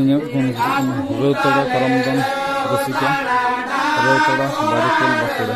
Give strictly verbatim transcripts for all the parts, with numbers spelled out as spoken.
ᱧᱮᱞ ᱠᱚ ᱱᱩᱠᱩ ᱠᱟᱱᱟ ᱨᱟᱹᱣᱛᱟᱲᱟ ᱠᱟᱨᱟᱢ ᱫᱚᱱ ᱨᱩᱥᱤᱠᱟ, ᱨᱟᱹᱣᱛᱟᱲᱟ, ᱵᱟᱨᱤᱠᱩᱞ, ᱵᱟᱸᱠᱩᱲᱟ᱾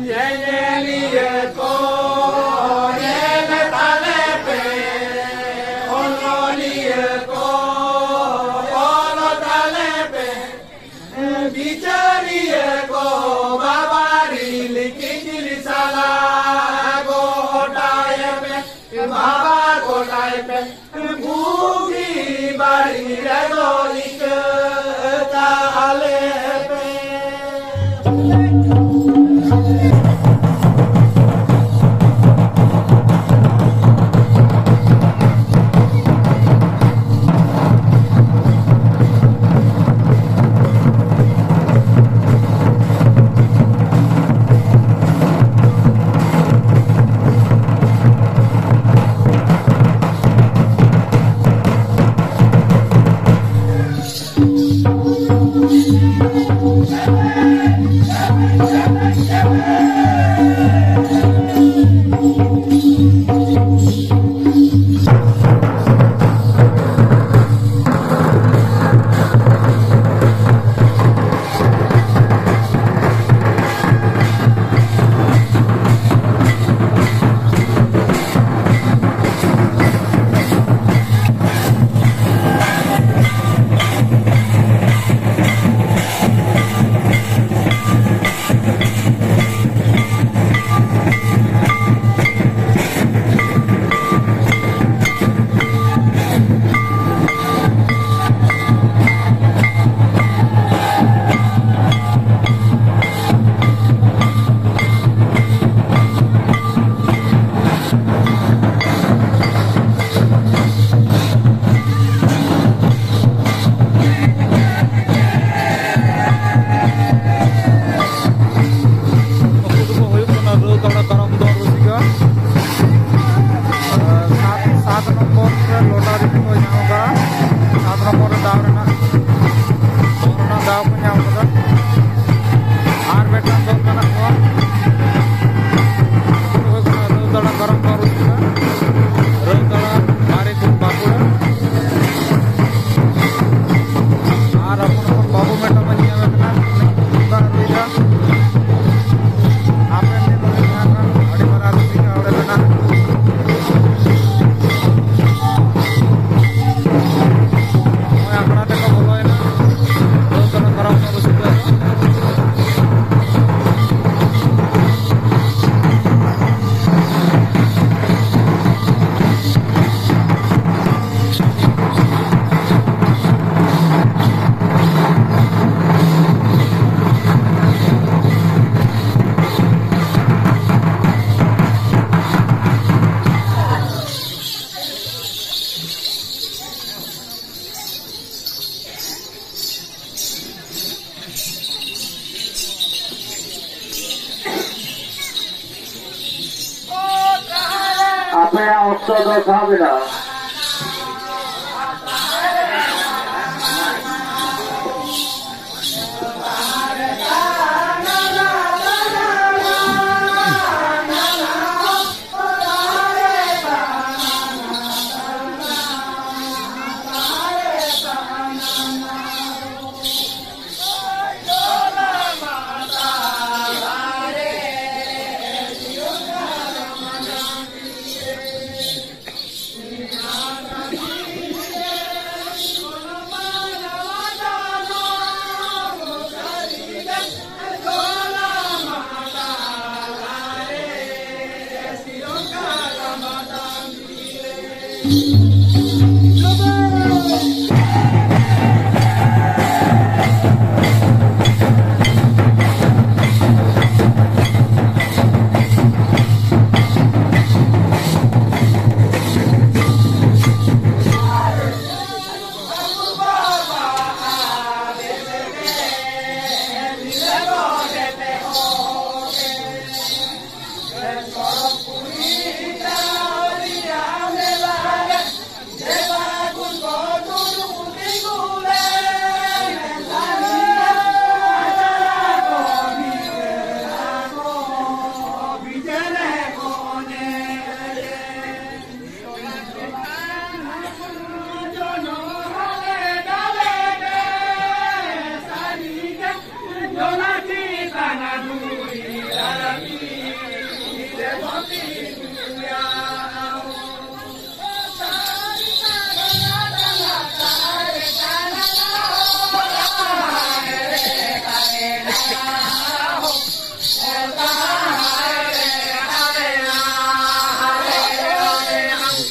ᱧᱮᱧᱮᱞᱤᱭᱟᱹ ᱠᱚ ᱧᱮᱞ ᱛᱟᱞᱮ ᱯᱮ, ᱚᱱᱚᱞᱤᱭᱟᱹ ᱠᱚ ᱚᱞ ᱛᱟᱞᱮ ᱯᱮ, ᱵᱤᱪᱟᱹᱨᱤᱭᱟᱹ ᱠᱚ ᱵᱟᱵᱟᱨᱤ ᱞᱤᱠᱤᱡᱞᱤ ᱥᱟᱞᱟ ᱜᱚᱴᱟᱭ ᱯᱮ, ᱵᱟᱵᱟ ᱜᱚᱴᱟᱭ ᱯᱮ᱾ ᱵᱩᱜᱤ ᱵᱟᱹᱲᱤᱡ ᱨᱮᱫᱚ ᱤᱠᱟᱹ ᱛᱟᱞᱮ ᱯᱮ᱾ ᱚᱠᱛᱚ ᱫᱚ ᱥᱟᱵ ᱮᱱᱟ᱾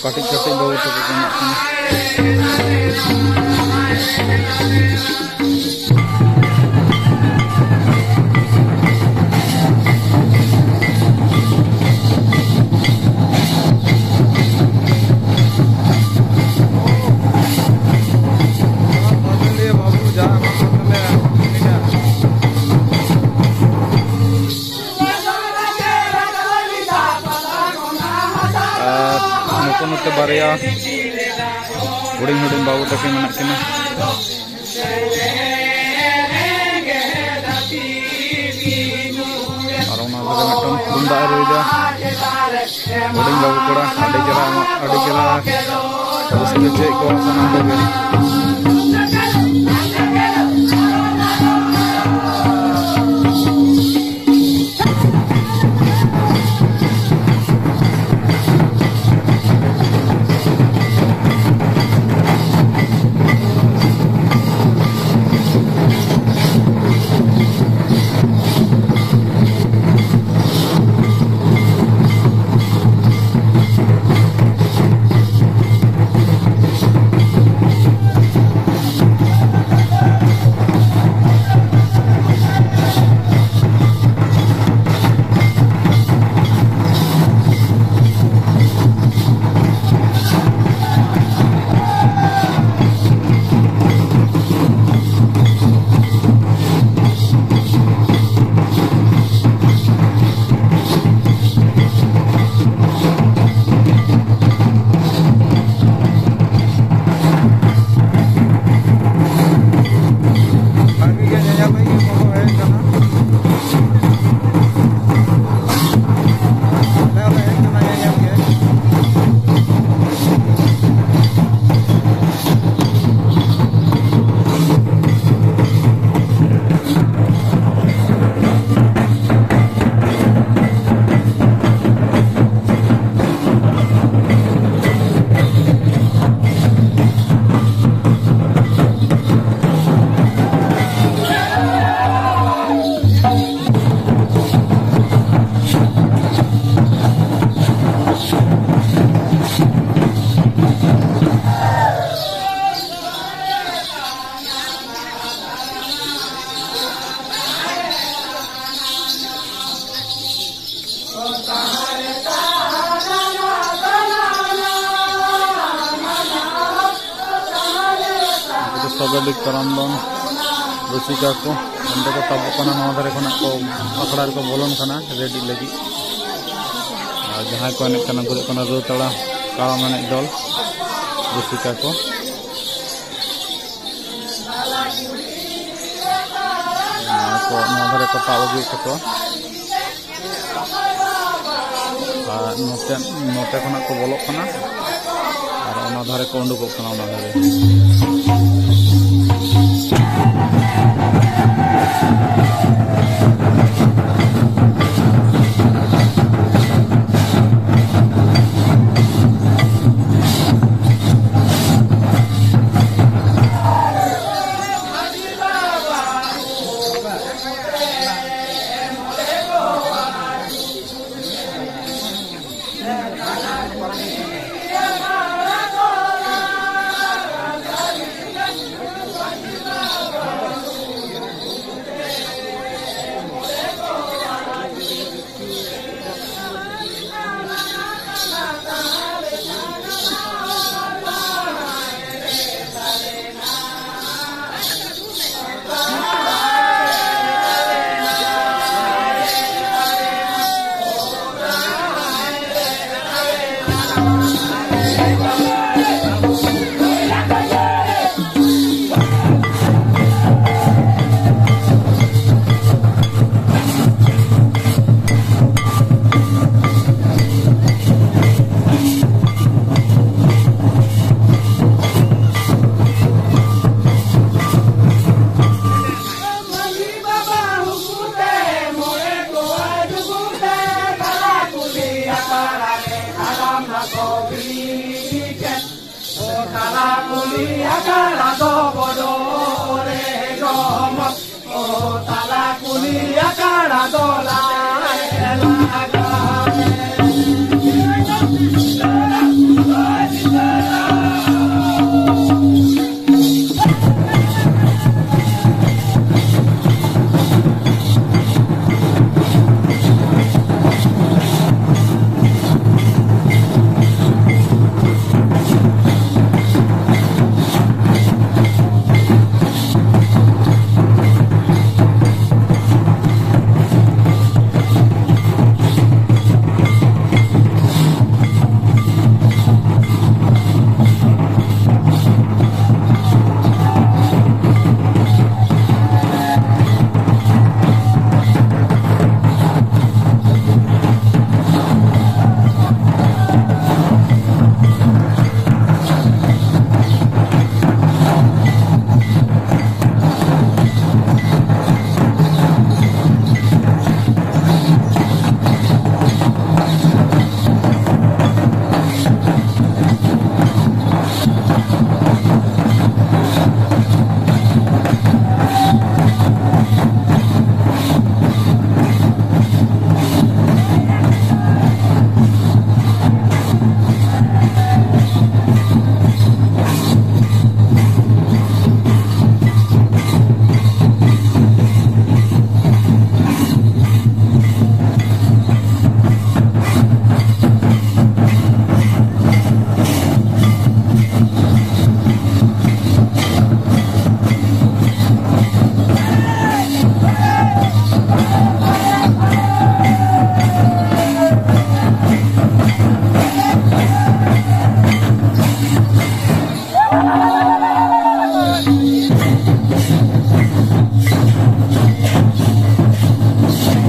ᱠᱟᱹᱴᱤᱡ ᱠᱟᱹᱴᱤᱡ ᱵᱟᱹᱵᱩ ᱛᱟᱠᱚ ᱠᱚ ᱮᱱᱮᱡ ᱠᱟᱱᱟ᱾ ᱟᱨ ᱵᱟᱨᱭᱟ ᱦᱩᱰᱤᱧ ᱦᱩᱰᱤᱧ ᱵᱟᱹᱵᱩ ᱛᱟᱹᱠᱤᱱ ᱢᱮᱱᱟᱜ ᱠᱤᱱᱟ᱾ ᱟᱨ ᱚᱱᱟ ᱞᱟᱹᱜᱤᱫ ᱢᱤᱫᱴᱟᱝ ᱛᱩᱢᱫᱟᱜ ᱮ ᱨᱩᱭᱫᱟ᱾ ᱦᱩᱰᱤᱧ ᱵᱟᱹᱵᱩ ᱠᱚᱲᱟ, ᱟᱹᱰᱤ ᱪᱮᱦᱨᱟ, ᱟᱹᱰᱤ ᱪᱮᱦᱨᱟ ᱨᱟᱹᱥᱠᱟᱹ ᱦᱚᱪᱚᱭᱮᱫ ᱠᱚᱣᱟ ᱥᱟᱱᱟᱢ ᱠᱚᱜᱮ᱾ ᱵᱷᱟᱜᱮ ᱜᱮ ᱧᱮᱧᱮᱞ ᱞᱟᱹᱜᱤᱫ ᱦᱚᱲ ᱠᱚ ᱦᱮᱡ ᱠᱟᱱᱟ᱾ ᱟᱞᱮ ᱦᱚᱸᱞᱮ ᱦᱮᱡ ᱠᱟᱱᱟ ᱧᱮᱧᱮᱞ ᱜᱮ᱾ ᱩᱱᱠᱩ ᱫᱚ ᱥᱟᱜᱟᱰᱤ ᱠᱟᱨᱟᱢ ᱫᱚᱱ ᱨᱩᱥᱤᱠᱟ ᱠᱚ ᱚᱸᱰᱮ ᱠᱚ ᱛᱟᱵᱚᱜ ᱠᱟᱱᱟ᱾ ᱱᱚᱣᱟ ᱫᱷᱟᱨᱮ ᱠᱷᱚᱱᱟᱜ ᱠᱚ ᱟᱠᱷᱲᱟ ᱨᱮᱠᱚ ᱵᱚᱞᱚᱱ ᱠᱟᱱᱟ ᱨᱮᱰᱤ ᱞᱟᱹᱜᱤᱫ᱾ ᱟᱨ ᱡᱟᱦᱟᱸᱭ ᱠᱚ ᱮᱱᱮᱡ ᱠᱟᱱᱟ, ᱩᱱᱠᱩ ᱫᱚ ᱠᱟᱱᱟ ᱨᱩ ᱛᱟᱲᱟ᱾ ᱠᱟᱨᱟᱢ ᱮᱱᱮᱡ ᱫᱚᱞ ᱨᱩᱥᱤᱠᱟ ᱠᱚ᱾ ᱱᱚᱣᱟ ᱠᱚ, ᱱᱚᱣᱟ ᱫᱷᱟᱨᱮ ᱠᱚ ᱛᱟᱵ ᱟᱹᱜᱩᱭᱮᱫ ᱛᱟᱠᱚᱣᱟ᱾ ᱟᱨ ᱱᱚᱛᱮ, ᱱᱚᱛᱮ ᱠᱷᱚᱱᱟᱜ ᱠᱚ ᱵᱚᱞᱚᱜ ᱠᱟᱱᱟ ᱟᱨ ᱚᱱᱟ ᱫᱷᱟᱨᱮ ᱠᱚ ᱩᱰᱩᱠᱚᱜ ᱠᱟᱱᱟ, ᱚᱱᱟ ᱫᱷᱟᱨᱮ᱾